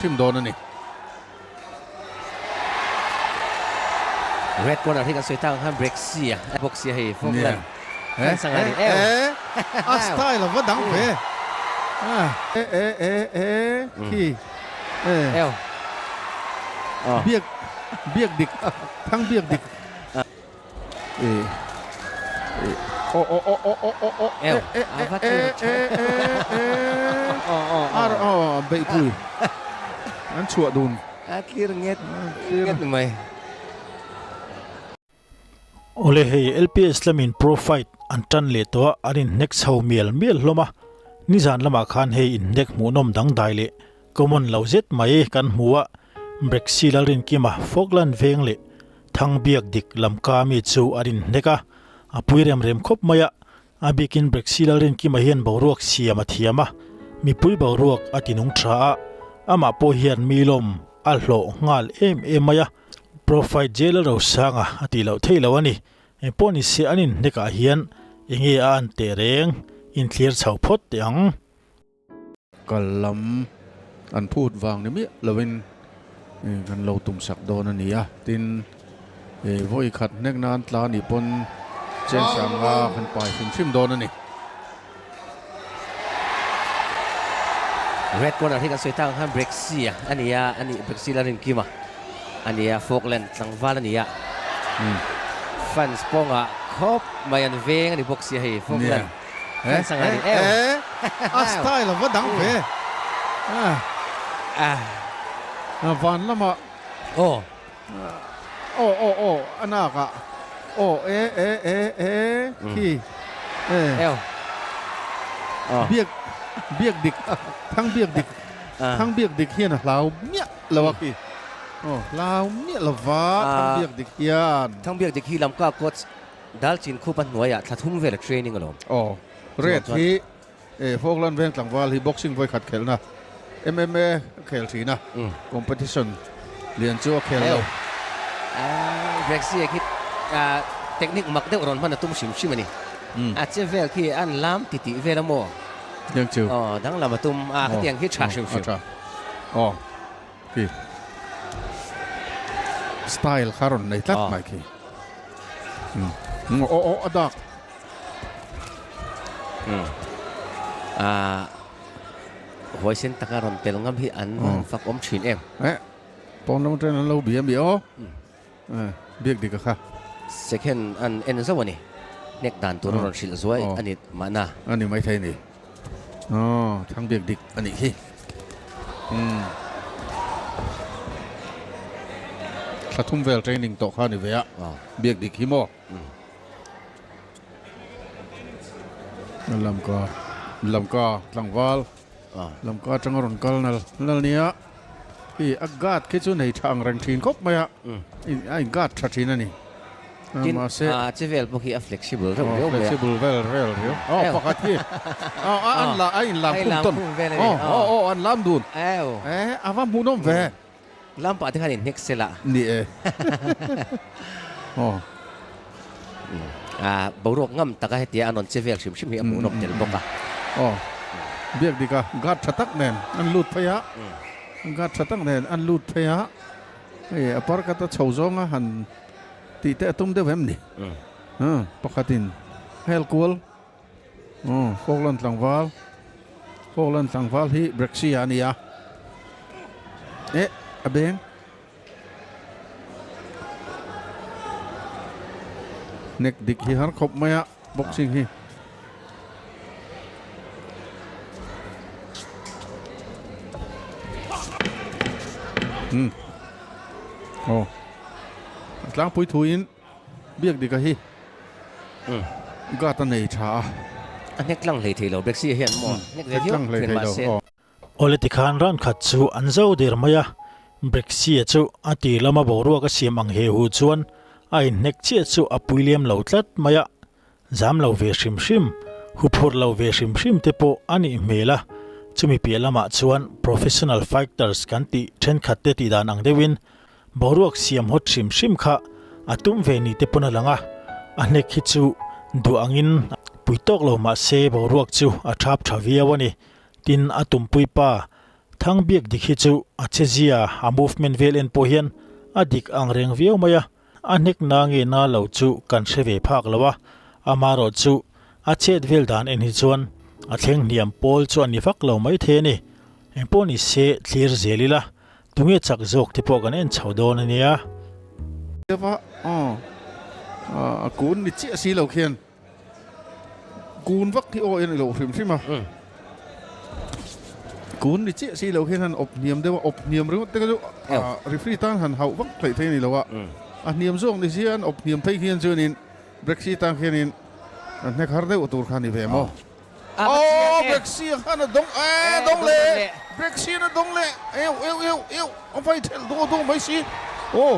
Hrim dawn a ni. Red corner hi kan sawi tak ang khan Brexia a bawk sia hei Falkland kan sang a ni em. A style a va dang ve. E e e e khi e. Biak biak dik thang biak dik. E e o o o o o o o e e e e e e ar o beihpui an chhuah dun. A clear nget nget mai. Awle hei LPS lamin pro fight an tan leh tawh a, an inhnek chho mial mial hlawm a, nizan lamah khan hei inhnek hmuhnawm dangdai leh common lo zet mai kan hmu a, Brexy Lalrinkima Falkland veng leh Thangbiak dik lamka mi chu an inhnek a, a pui rem rem khawp mai a, a bikin Brexy Lalrinkima hian boruak siam a thiam a, mipui boruak a ti nung tha a, amah pawh hian mi lawm a hlawh nghal em em mai a, Profite Jail Rosanga a tih loh theih loh a ni. Engpawh ni se an inhnekah hian enge a an teh reng inthlir chho phawt teh ang. Kal lam an phut vang ni miah lovin kan lo tum sak dawn a ni a, tin vawi khat hnek nan tla nih pawn chen sanga kan pai hrim hrim dawn a ni. Red corner hi kan sawi tak ang khan Brexy a ni a, a nih Brexy la rinkim a, a ni a Falkland tlangval a ni a, fans pawngah khawp mai an veng a ni bawk sia hei Falkland. Eh, eh, eh, a style a va dang ve. Ah, van lama. Oh. Oh, oh, oh, a nak ah. Oh, eh, eh, eh, eh, khi. Eh. Eo. Oh. Biak, biak dik, thang biak dik, thang biak dik hian a hlau miah lo a khi. Oh, hlau miah lova thang biak dik hian. Thang biak dik hi lamka coach Dal chin khup a hnuaiah thla thum vel a training alawm. Aw, Red hi Falkland veng tlangval hi boxing vawikhat khelhna MMA a khel thin a, competition lian chu a khel lo. Brexy khi technique mak deuh rawn hman a tum hrim hrim a ni. A che vel khi an lam ti tih vel a maw? Dang chu. Aw, danglam a tum a, khatiang khi tha hrim hrim. A tha. Aw. Khi style kha rawn nei tlat mai khi. Aw aw a dak. Ah huaisen taka rawn tel ngam hi an van fak awm thin em. Eh pawn lam atangin an lo bia mi aw. Biak dik a kha. Second an en zauh a ni. Hnek dan tur a rawn hrilh zuai a ni mahna. A ni maithei a ni. Aw thang biak dik a nih hi. Umm. Thla thum vel training tawh kha a ni ve a. Biak dik hi maw? Lamka Lamka tlangval Lamka atanga rawn kal nal nal nia. Hi a guard khi chu nei tha ang reng thin khawp mai a. A in guard tha thin a ni. Tin, a che vel pawh khi a flexible reuh riau mai a. Flexible vel vel riau. Aw pakhat hi a an la a in lam khum tawn. Aw aw aw an lam dun. Eh a va hmuhnawm ve. Lam pah te khan in hnek sel a. Ni e. Aw. A boruak ngam taka hetia an rawn che vel hrim hrim hi a hmuhnawm tel bawk a. Aw biak dik a guard tha tak nen an lut phei a. Guard tha tak nen an lut phei a. Hei a parkat a chho zawnga han tih te a tum deuh em ni? Pakhatin hel kual Falkland tlangval Falkland tlangval hi Brexia a ni a. Eh a beng. Nek dik hi har khawp mai a boxing hi. Hmm. Oh. Tlangpui thuin biak dika hi. Hmm. Gata nei tha a. A hnek tlang hlei thei lo Brexy hian maw. Hnek ve viau thin mah se. Awle tikhan ran khat chu an zo der mai a, Brexy chu a ti lama boruak a siam ang he hu chuan a inhnek chiah chu a pui liam lo tlat mai a. Zam lo ve hrim hrim, huphurh lo ve hrim hrim te pawh a nih hmel a, chumi piah lamah chuan professional fighters kan tih thenkhat te tih dan ang deuhin boruak siam hawt hrim hrim kha a tum ve ni te pawn a lang a, a hnek hi chu duh angin pui tawk lo mah se boruak chu a thap tha viau a ni. Tin, a tumpui pa. Thang biak dik hi chu a che zia, a movement vel en pawh hian a dik ang reng viau mai a, a hnek na nge na lo chu kan hre ve phak lo a, amaherawh chu a chet vel dan en hi chuan a thleng hniam pawl chu a ni vak lo mai thei a ni. Engpawh ni se thlir zel ila, tunge chak zawk te pawh kan en chho dawn a nia. Deuha aw a kun ni chiah si lo khian kun vak hi aw en i lo hrim hrim a. Kun ni chiah si lo khian han awp hniam deuh a, awp hniam ringawt te kha chu referee tan han hauh vak theih thei a ni lo a. A hniam zawk ni sia an awp hniam phei khian chuanin Brexit tan khianin an hnek har deuh tur kha a ni ve maw? Aw Brexit khan a dawng e dawng leh Brexit a dawng leh eu eu eu eu a vai thelh duh duh mai si aw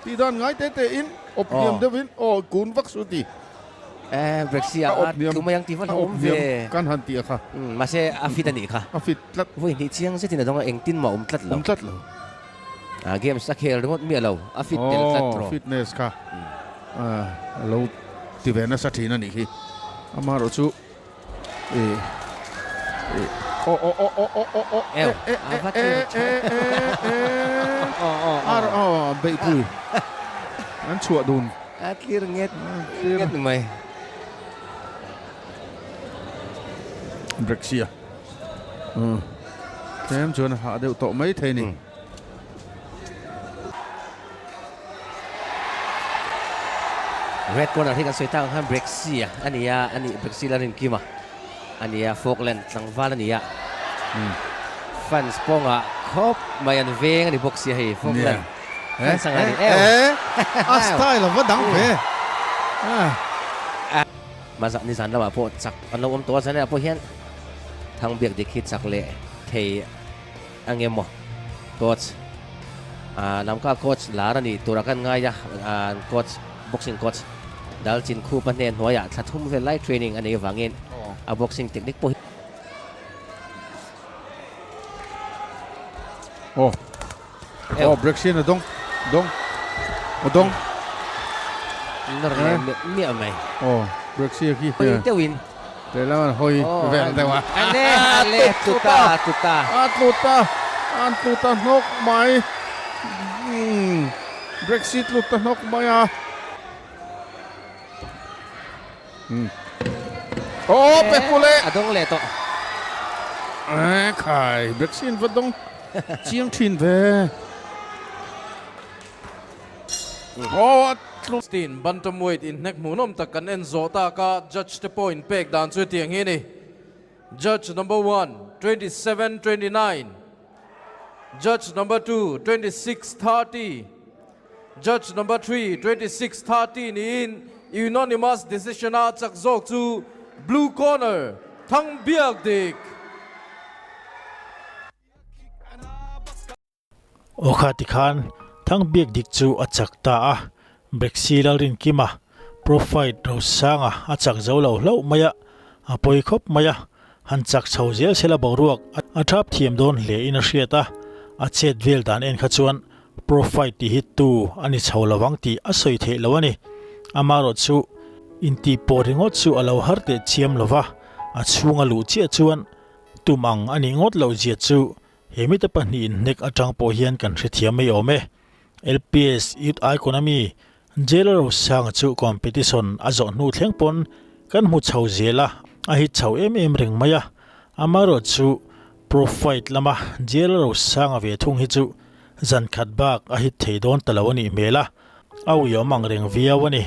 tih dan ngai te te in awp hniam deuh in aw kun vak su ti e Brexit a awp hniam mai ang tih va hlauhawm ve kan han tih a kha mahse a fit a nih kha a fit tlat vawi hnih chiang zetin a dawng a engtin mah a awm tlat lo awm tlat lo a games a khel ringawt miah lo a fit tel tlat rawh fitness kha a lo ti ve nasa thin a nih hi amaherawh chu ih ih aw aw aw aw aw aw aw e e e e e e ar aw beihpui an chhuah dun a clear nget nget mai Brexia tlem chuan a hah deuh tawh mai thei a ni. Red corner hi kan sawi tak ang khan Brexy a ni a, a nih Brexy Lalrinkima a ni a, Falkland tlangval a ni a. Fans pawngah khawp mai an veng a ni bawk sia hei Falkland fans ang a ni em. A style a va dang ve. Hmazah nizan lamah pawh chak an lo awm tawh a, zanah pawh hian Thangbiak dik hi chak leh thei Eng emaw coach ah Lamka coach lar a nih tura kan ngai a, an coach boxing coach Dalchin Khupa hnen hnuaiah thla thum vel lai training a nei avangin a boxing technique pawh hi Aw aw break sin a dawng dawng a dawng Nawr leh miah miah mai. Aw break sia khi. Hawi deuhin. Lehlam an hawi vel deuh a. Ale ale tluta tluta. A tluta an tluta hnawk mai. Brexit tluta hnawk mai a. Aw pe pu leh. A dawng leh tawh. E khai Brexit va dawng chiang thin ve. Tin, bantamweight inhnek hmuhnawm tak kan en zawh tak a, judge te pawh inpek dan chu hetiang hi a ni, Judge number one, 27 29, Judge number two, 26 30, Judge number three, 26 30 niin unanimous decision a chak zawk chu blue corner Thangbiakdik. Aw kha tikhan Thangbiak dik chu a chak ta a, Brexy Lalrinkima Profite Rosanga a chak zo lo hlauh mai a, a pawi khawp mai a, han chak chho zel sela boruak a thap thiam dawn hle in a hriat a, a chet vel dan en kha chuan Profite tih hi tu a ni chho lovang tih a sawi theih lo a ni. Amaherawh chu intih pawh ringawt chu a lo har teh chiam lova, a chhunga luh chiah chuan tum ang a nih ngawt loh zia chu He mite pahnihin hnek atang pawh hian kan hrethiam mai awm e. LPS Youth Icon ami Jailer Rosanga chu competition a zawh hnu thleng pawn kan hmu chho zel a, a hit chho em em reng mai a. Amaherawh chu Pro Fight lama Jailer Rosanga ve thung hi chu zan khat bak a hit thei dawn ta lo a nih hmel a, a uiawm ang reng viau a ni.